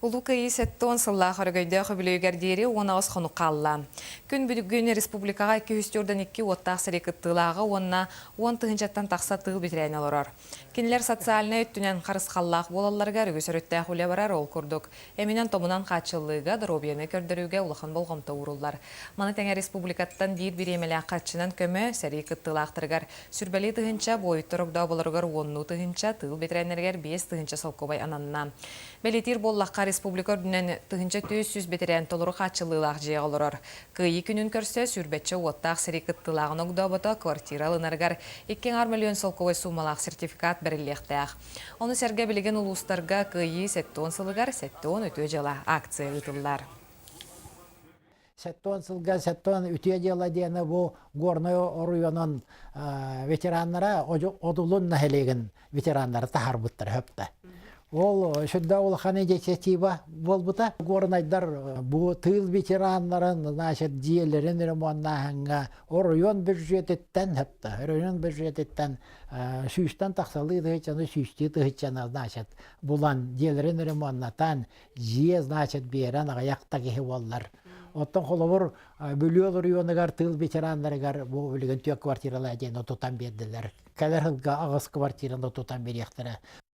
Улуу Кыайыы 70 сыллаах өрөгөйдөөх үбүлүөйүгэр диэри 18 хонук хаалла. Күн бүгүн республикаҕа 242 уоттаах сэрии кыттыылааҕа уонна 10 тыһыынчаттан тахса тыыл бэтэрээнэ олорор. Кинилэр социальнай өттүнэн харысхаллаах буолалларыгар үгүс өрүттээх үлэ барар, ол курдук эминэн-томунан хааччыллыыга, доруобуйаны көрдөрүүгэ улахан болҕомто ууруллар. Маны тэҥэ республикаттан биир бириэмэлээх харчынан көмө сэрии кыттыылаахтарыгар Сүрбэлии тыһыынча, буойуттар огдооболоругар уоннуу тыһыынча, тыыл бэтэрээннэригэр 5 тыһыынча солкуобай ананна. Бэлиэтиир буоллахха, республика үрдүнэн 1400 бэтэрээн толору хааччыллыылаах дьиэҕэ олорор. Кыайыы күнүн көрсө сүүрбэччэ уоттаах сири кыттыылааҕын огдообото квартира ылынарыгар 2,5 миллион солкуобай суумалаах сертификат бэриллиэхтээх. Ону сэргэ билигин улуустарга Кыайыы 70 сылыгар 70 үтүө дьыала акция ыытыллар. 70 сылга 70 үтүө дьыала диэни бу Горнай оройуонун ветераннара Одулун нэһилиэгин ветераннара таһаарбыттар хөптө. Ол сүрдээх улахан инициатива буолбута. Горнайдар бу тыыл ветераннарын, значит, дьиэлэрин ремоннааһыҥҥа оройуон бюджетиттэн хөптө, оройуон бюджетиттэн сүүстэн тахсалыы тыһыччаны сүүстүү тыһыччаны, значит, булан дьиэлэрин ремоннатан, дьиэ, значит, биэрэн аҕыйах да киһи буоллар. Оттон холобур Бүлүү оройуонугар тыыл ветераннарыгар бу билигин түөрт квартиралаах дьиэни тутан биэрдилэр. Кэлэр сылга аҕыс квартираны тутан биэриэхтэрэ.